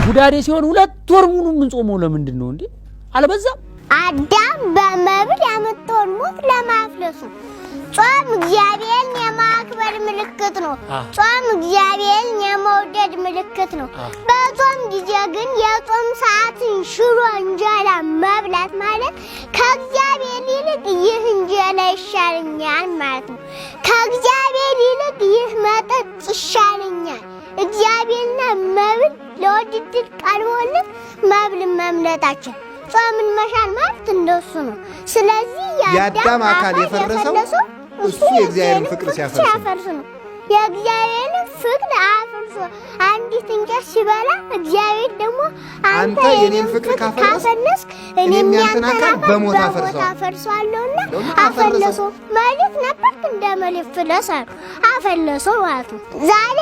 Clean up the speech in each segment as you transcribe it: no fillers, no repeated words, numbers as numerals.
ሁዳዴ ሲሆን 2 ወር ሙሉ የምንጾመው ለምንድን ነው እንዴ? አልበዛም? አዳም በመብል ያመጣውን ሞት ለማፍለሱ ጾም እግዚአብሔርን የማክበር ምልክት ነው። ጾም እግዚአብሔርን የመውደድ ምልክት ነው። በጾም ጊዜ ግን የጾም ሰዓትን ሽሮ እንጀራ መብላት ማለት ከእግዚአብሔር ይልቅ ይህ እንጀራ ይሻለኛል ማለት ነው። ከእግዚአብሔር ይልቅ ይህ መጠጥ ይሻለኛል። እግዚአብሔርና መብል ለውድድር ቀርቦልን መብልን መምረጣችን ጾምን መሻር ማለት እንደሱ ነው። ስለዚህ የአዳም አካል የፈረሰው እሱ የእግዚአብሔርን ፍቅር ሲያፈርስ ነው። የእግዚአብሔርን ፍቅር አፍርሶ አንዲት እንጨት ሲበላ እግዚአብሔር ደግሞ አንተ የኔን ፍቅር ካፈረስክ እኔም ያንተን አካል በሞት አፈርሰዋለሁና አፈለሶ መሬት ነበርክ እንደ መሬት ፍለስ አሉ። አፈለሶ ማለት ነው። ዛሬ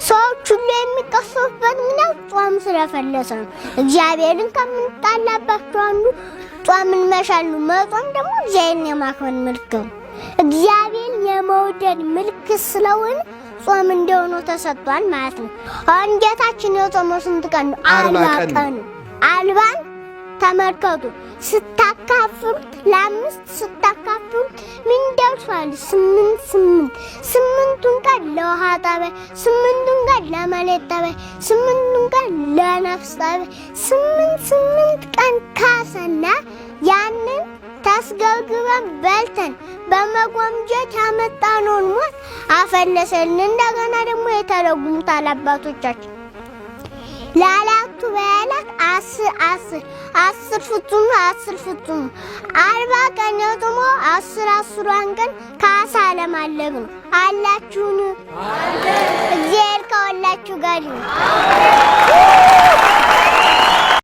ሰዎች ሁሉ የሚቀሰፉበት ምክንያት ጾም ስለፈለሰ ነው። እግዚአብሔርን ከምንጣላባቸው አንዱ ጾምን መሻል ነው። መጾም ደግሞ እግዚአብሔርን የማክበር ምልክት ነው። እግዚአብሔርን የመውደድ ምልክት ስለሆነ ጾም እንደሆነ ተሰጥቷል ማለት ነው። አሁን ጌታችን የጾመው ስንት ቀን ነው? 40 40 ቀን። 40ን ተመልከቱ። ስታካፍሉት ለ5 ስታካፍሉት ምን ደርሷል? 8 8። 8ቱን ቀን ለውሃ ጠባይ፣ 8ቱን ቀን ለመሬት ጠባይ፣ 8ቱን ቀን ለነፍስ ጠባይ፣ 8 8 ቀን ካሰና ያንን ታስገብግበን በልተን በመጎምጀት ያመጣነውን ሞት አፈለሰልን። እንደገና ደግሞ የተረጉሙታል አባቶቻችን። ለአራቱ በዓላት 10 10 10 ፍጹም 10 ፍጹም 40 ቀን ደግሞ 10 10ሯን ቀን ካሳ ለማለግ ነው። አላችሁን? እግዚአብሔር ከሁላችሁ ጋር ይሁን።